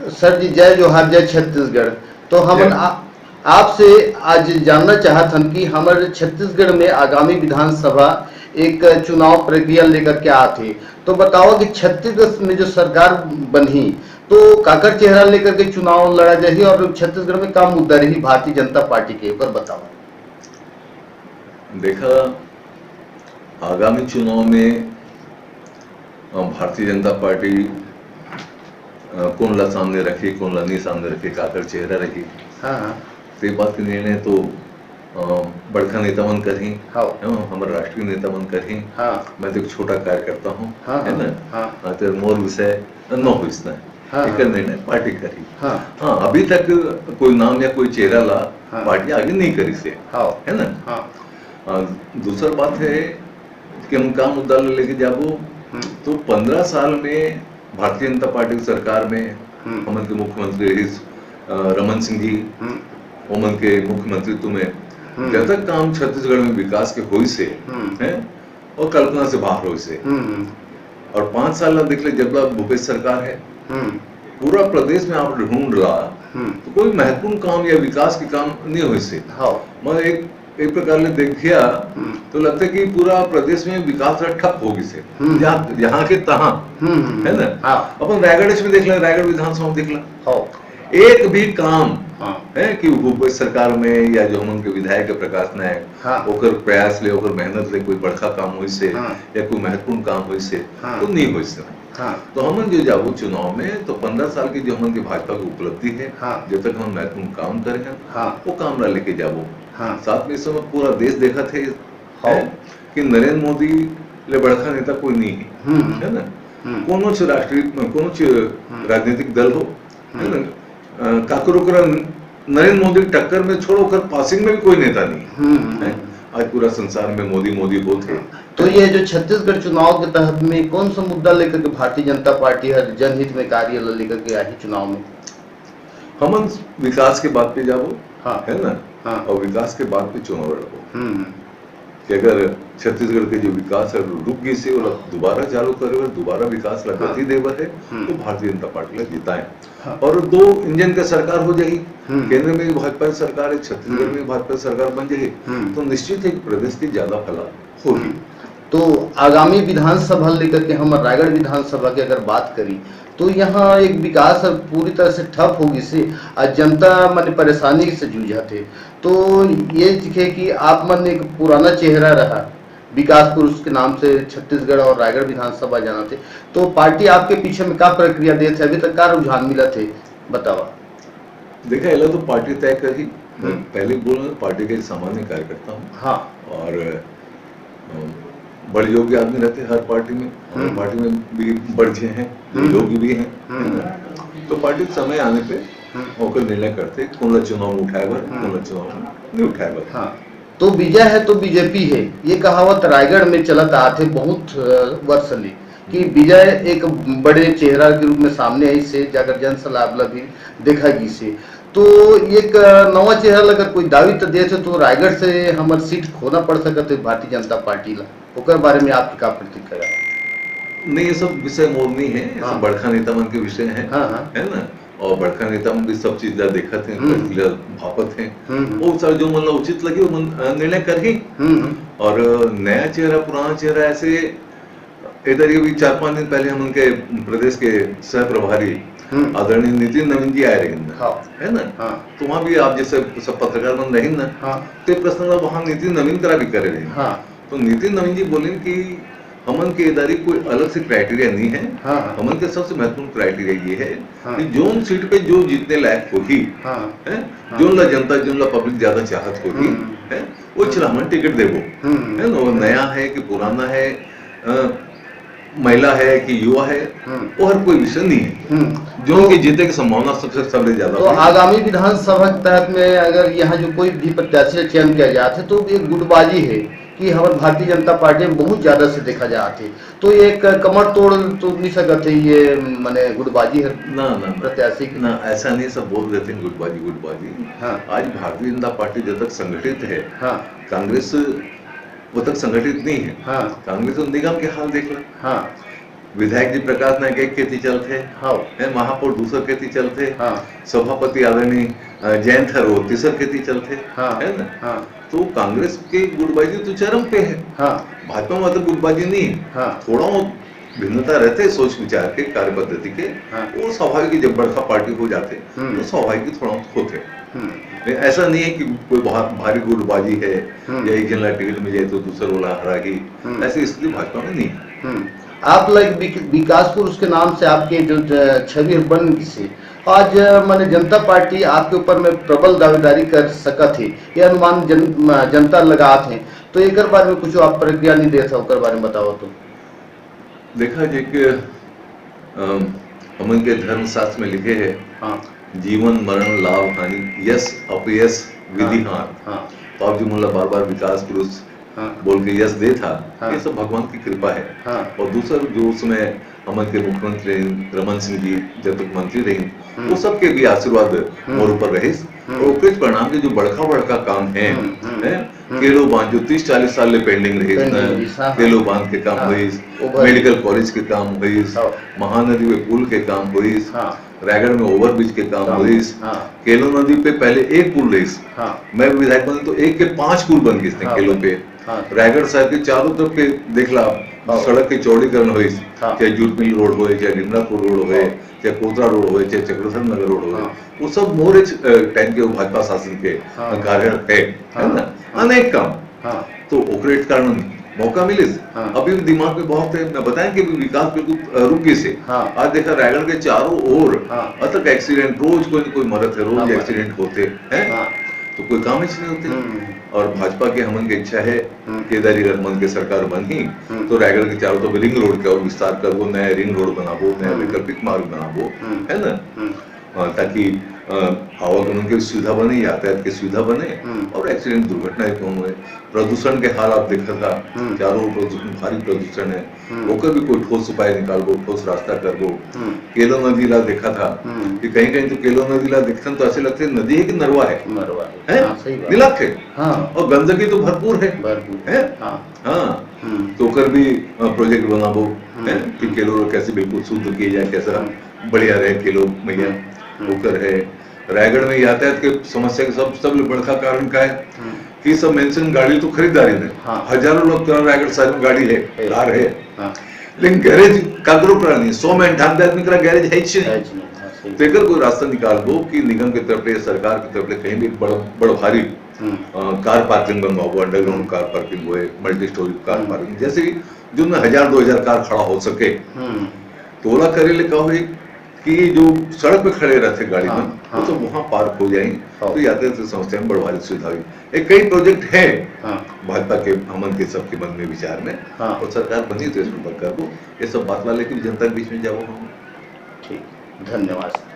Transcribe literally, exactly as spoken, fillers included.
Sir जी, जय जोहार, जय छत्तीसगढ़। तो हमन जय। आ-, आपसे आज जानना चाहत हन कि हमर छत्तीसगढ़ में आगामी विधानसभा एक चुनाव प्रक्रिया लेकर के आत हे, तो बताओ कि छत्तीसगढ़ में जो सरकार बनही, तो काकर चेहरा लेकर के चुनाव लड़ा जाही और छत्तीसगढ़ में का मुद्दा रही भारतीय जनता पार्टी के, ओकर बताओ। देखा, आगामी चुनाव में, अ, भारतीय जनता पार्टी, अ, कोन ला सामने रखी, कोन ला नहीं सामने रखी, काकर चेहरा रखी, हाँ, हाँ। ते बात के निर्णय तो, अ, बड़का नेता मन करही, हाँ। है ना? हमर राष्ट्रीय नेता मन करही। हाँ। मैं तो एक छोटा कार्यकर्ता हूँ, हाँ, है हाँ, ना? हाँ। अ, तो मोर विषय न होइस ना, हाँ, एकर हाँ। निर्णय पार्टी करही। हाँ। हाँ, अभी तक कोई नाम या कोई चेहरा ला हाँ। पार्टी आगे नहीं करिस हे, हाँ। है ना? हाँ। अ, दूसर बात है कि हम का मुद्दा ले लेके जाबो, हम्म। तो पंद्रह साल में भारतीय जनता पार्टी की सरकार में हम्म। हमन के मुख्यमंत्री रहिस, अ, रमन सिंह जी, हम्म। ओमन के मुख्यमंत्रित्व में हम्म। जतक काम छत्तीसगढ़ में विकास के होइस हे, हम्म। हैं, और कल्पना से बाहर होइस हे। हम्म। और पाँच साल ला देख ले, जब ला भूपेश सरकार है, हम्म। पूरा प्रदेश में आप ढूंढ ला, हम्म। तो कोई महत्वपूर्ण काम या विकास के काम नहीं होइस हे। हाँ। मैं एक, एक प्रकार ले देखिया, हम्म। तो लगता है कि पूरा प्रदेश में विकास ला ठप हो गिस हे। हम्म। जहाँ, जहाँ के तहाँ, हम्म, हम्म, है ना? हाँ। अपन रायगढ़ में देख ले, रायगढ़ विधानसभा में देख ले। हाँ। एक भी काम हाँ। है कि भूपेश सरकार में या जो हमन के विधायक है प्रकाश नायक, हाँ। ओकर प्रयास ले, ओकर मेहनत ले कोई बड़का काम होइस हे हाँ। या कोई महत्वपूर्ण काम होइस हे, हाँ। तो नहीं होइस हे। हाँ। तो हमन जो जाबो चुनाव में, तो पंद्रह साल की जो हमन के भाजपा की उपलब्धि है, हाँ। जब तक हम महत्वपूर्ण काम करे हैं, हाँ। वो काम ला लेके जाबो। हाँ। साथ में इस समय पूरा देश देखत हे, हाँ। है कि नरेंद्र मोदी ले बड़का नेता कोई नहीं है, हम्म। है ना? हम्म। कोनो च राष्ट्रीय, कोनो च हम्म। राजनीतिक दल हो, है ना? हम्म। अ, काकरो करा नरेंद्र मोदी के टक्कर में छोड़ो, ओकर पासिंग में भी कोई नेता नहीं है। हम्म, हम्म, है? हम्म। आज पूरा संसार में मोदी, मोदी होत हे। तो ये जो छत्तीसगढ़ चुनाव के तहत में कौन सा मुद्दा लेकर के भारतीय जनता पार्टी हर जनहित में कार्य ल लेकर के आही चुनाव में? हमन विकास के बात पे जाबो, हाँ। है ना? हाँ। और विकास के बात पे चुनाव लड़बो। हम्म, हम्म। कि अगर छत्तीसगढ़ के जो विकास है, वो रुक गिस हे, ओला दोबारा चालू करे बर, दोबारा विकास ला हाँ। गति दे बर है, हम्म। तो भारतीय जनता पार्टी ला जिताएं। हाँ। और दो इंजन का सरकार हो जाही, हम्म। केंद्र में भी भाजपा सरकार है, छत्तीसगढ़ हम्म। में भी भाजपा सरकार बन जाही, हम्म। तो निश्चित है कि प्रदेश की ज्यादा फला होही। हम्म। तो आगामी विधानसभा लेकर के हम रायगढ़ विधानसभा की अगर बात करी, तो यहाँ एक विकास पूरी तरह से ठप हो गिस हे, आ जनता माने परेशानी से जूझत हे। तो ये दिखे कि आप मन एक पुराना चेहरा रहा, विकास पुरुष के नाम से छत्तीसगढ़ और रायगढ़ विधानसभा जानत हे, तो पार्टी आपके पीछे में का प्रक्रिया देत हे, अभी तक का रुझान मिलत हे, बतावा। देखा, एला तो पार्टी तय करही। मैं हम्म। पहले बोला, पार्टी का एक सामान्य कार्यकर्ता हूँ। हाँ। और, अ, बड़े योग्य आदमी रहते हैं हर पार्टी में, हमारे हम्म। पार्टी में भी बड़े हैं, हम्म। योग्य भी हैं, हम्म। है ना? तो पार्टी समय आने पे हम्म। ओकर निर्णय करते, कौन सा चुनाव में उठाए बर, हम्म। कौन सा चुनाव में नहीं उठाए बर। हाँ। तो विजय है तो बीजेपी है, ये कहावत रायगढ़ में चलत आत हे बहुत, अ, वर्ष ले, कि विजय एक बड़े चेहरा के रूप में सामने आइस हे, जाकर जनसलाब ला भी देखा गिस हे। तो एक, अ, नवा चेहरा ला अगर कोई दावी त देत हे, तो रायगढ़ से हमर सीट खोना पड़ सकत हे भारतीय जनता पार्टी ला, ओकर बारे में आपके का प्रतिक्रिया? नहीं, ये सब विषय मोर नहीं है, ये सब हाँ। बड़का नेता मन के विषय है, हाँ, हाँ। है ना? और बड़का नेता मन भी सब चीज ला देखत हैं, हम्म। फैसला भापत हैं। हम्म, हम्म। वो सारे जो मन ला उचित लगे, वो मन, अ, निर्णय करही। हम्म, हम्म। और, अ, नया चेहरा, पुराना चेहरा, ऐसे इधर ये भी चार पांच दिन पहले हम उनके प्रदेश के सह प्रभारी हम्म। आदरणीय नितिन नवीन जी आए रहे हैं, हाँ। है ना? हाँ। तो वहाँ भी आप जैसे सब पत्रकार मन रहे ना, हाँ। तो ये प्रश्न ला वहाँ नितिन नवीन करा भी करे रहे। हाँ। तो नितिन नवीन जी बोले कि हमन के इधर कोई अलग से क्राइटेरिया नहीं है। हाँ, हाँ। हमन के सबसे महत्वपूर्ण क्राइटेरिया ये है हाँ। कि जोन सीट पे जो जीतने लायक होही, हाँ। है? हाँ। जोन ला जनता, जोन ला पब्लिक ज्यादा चाहत होही, हम्म। है? वो हाँ। चला हमन टिकट देबो। हम्म। है ना? वो हाँ। नया है कि पुराना है, अ, महिला है कि युवा है, हम्म। वो हर कोई विषय नहीं है। हम्म। जोन तो के जीते की संभावना सबसे, सबसे ज्यादा तो होही। आगामी विधानसभा के तहत में अगर यहाँ जो कोई भी प्रत्याशी का चयन किया जात हे, तो एक गुटबाजी है कि हमर भारतीय जनता पार्टी में बहुत ज्यादा से देखा जात हे। तो ये एक कमर तोड़ तो नहीं सकत हे, ये माने गुटबाजी है ना, ना, ना। प्रत्याशी की? ना, ऐसा नहीं, सब बोल देते हैं गुटबाजी, गुटबाजी। हाँ। आज भारतीय जनता पार्टी जब तक संगठित है, हाँ। कांग्रेस वो तक संगठित नहीं है। हाँ। कांग्रेस और निगम के हाल देख लो। हाँ। विधायक जी प्रकाश नायक एक केती चलथे, हाँ। है, महापौर दूसर केती चलथे, हाँ। सभापति आदरणीय, अ, जयंत हर वो तीसर केती चलथे, हाँ। है ना? हाँ। तो कांग्रेस के गुटबाजी तो चरम पे है। हाँ। भाजपा में मतलब गुटबाजी नहीं है। हाँ। थोड़ा वो भिन्नता रहते सोच विचार के, कार्य पद्धति के, हाँ। वो स्वाभाविक है, जब बड़का पार्टी हो जाते, हम्म। तो स्वाभाविक ही थोड़ा होते। हम्म। लेकिन ऐसा नहीं है कि कोई बहुत भारी गुटबाजी है हम्म। या एक जन ला टिकट मिल जाए तो दूसर वाला हरा ही, हम्म। ऐसी स्थिति भाजपा में नहीं है। हम्म। आप लोग विक-, विकास पुरुष के नाम से आपके जो ज-, छवि बन गिसे, आज, अ, माने जनता पार्टी आपके ऊपर में प्रबल दावेदारी कर सकत हे, ये अनुमान जन-, म-, जनता लगात हे, तो एकर बारे में कुछ आप प्रतिक्रिया नहीं देत हे, ओकर बारे में बताओ तो। देखा जे कि, अम, हमन के धर्मशास्त्र में लिखे हे, हाँ। जीवन मरण लाभ हानि यश अपयश विधि हाँ, हाथ। हाँ। तो आप जी मन ला बार-बार विकास पुरुष हाँ। बोल के यश देत हा, हाँ। ये सब भगवान की कृपा है। हाँ। और दूसर जो उस समय हमन के मुख्यमंत्री रहिन, रमन सिंह जी जब तक मंत्री रहिन, हम्म। वो सबके भी आशीर्वाद हम्म। मोर ऊपर रहिस। हम्म। और ओकरेच परिणाम के जो बड़का-बड़का काम है, हम्म, हम्म, हैं? हम्म। केलो बांध जो तीस चालीस साल ले pending रहिस pending ना, रहिस, हाँ, हाँ। केलो बांध के काम हाँ। होइस, ओवर। मेडिकल कॉलेज के काम होइस, हाँ। महानदी में पुल के काम होइस, हाँ। रायगढ़ में overbridge के काम काम, होइस। हाँ। केलो नदी पे पहले एक पुल रहिस। हाँ। मैं विधायक बने तो एक के पांच पुल बन गिस हाँ, केलो बन पे। हाँ। रायगढ़ शहर के चारों तरफ के देख ला, हाँ। सड़क के चौड़ीकरण होइस, हाँ। चाहे जूट मिल रोड होए, चाहे निमरापुर रोड होए, हाँ। चाहे कोतरा रोड होए, चाहे चक्रधर नगर रोड होए, हाँ। वो सब मोरे च-, अ, time के वो भाजपा शासन के हाँ। कार्य है, है हाँ। ना? हाँ। अनेक काम। हाँ। तो ओकरे कारण मौका मिलिस। हाँ। अभी भी दिमाग में बहुत है, मैं बताएं कि अभी विकास बिल्कुल, अ, रुक गिस हे। हाँ। आज देखा रायगढ़ के चारों ओर हाँ। अतक accident, रोज कोई न कोई मरत है, रोज हाँ, accident होते हैं, हाँ। तो कोई काम ही नहीं होते। हम्म। और भाजपा के हमन के इच्छा है हम्म। कि इधर ही मन के सरकार बनही, हम्म। तो रायगढ़ के चारों तरफ ring road के और विस्तार करबो, नया ring road बनाबो, नया हम्म। वैकल्पिक मार्ग बनाबो, हम्म। है ना? हम्म। अ, ताकि, अ, आवागमन के सुविधा बने, यातायात के सुविधा बने हम्म। और accident दुर्घटना कम होए। प्रदूषण के हाल आप देखा था, हम्म। चारों ओर प्रदूषण, भारी प्रदूषण है, हम्म। ओकर भी कोई ठोस उपाय निकालबो, ठोस रास्ता करबो। हम्म। केलो नदी ला देखा था हम्म। कि कहीं-कहीं तो केलो नदी ला देखथन तो ऐसे लगथे नदी है कि नरवा है? नरवा है। हैं? हाँ, सही बात। मिलाप है। हाँ। और गंदगी तो भरपूर है। भरपूर। हैं? हाँ। हाँ। हम्म। तो ओकर भी, अ, project बनाबो, हम्म। हैं? कि हम्म। केलो ला कैसे बिल्कुल शुद्ध किया जाए, कैसा हम्म। बढ़िया रहे केलो मैया, हम्म। ओकर है। रायगढ़ में यातायात के समस्या के सब, सब ले बड़का कारण का है हम्म। कि सब mainstream गाड़ी तो खरीदारी में हाँ। हजारों लोग करा रायगढ़ शहर में गाड़ी है, है। कार है। हाँ। लेकिन garage काकरो करा नहीं, सौ में अंठानवे आदमी करा garage है ही नहीं। है ही नहीं, हाँ, सही। तो एकर कोई रास्ता निकालबो कि निगम के तरफ ले, सरकार के तरफ ले कहीं भी बड़, बड़ भारी, हम्म। अ, car parking बनवाबो, underground हम्म। Car parking होए, multi story car हम्म। Parking, जैसे कि जो में हजार दो हजार कार खड़ा हो सके। हम्म। तो ओला करे ले का होई कि जो सड़क पे खड़े रहते गाड़ी हाँ, मन, वो हाँ। तो वहाँ park हो जाए, हाँ। तो यातायात की समस्या में बड़ भारी सुविधा हुई। एक कई project है हाँ। भाजपा के, हमन के सबके मन में, विचार में, हाँ। और सरकार बनी तो इसमें पर करबो। ये सब बात ला लेके जनता के बीच में जाबो हम। ठीक, धन्यवाद।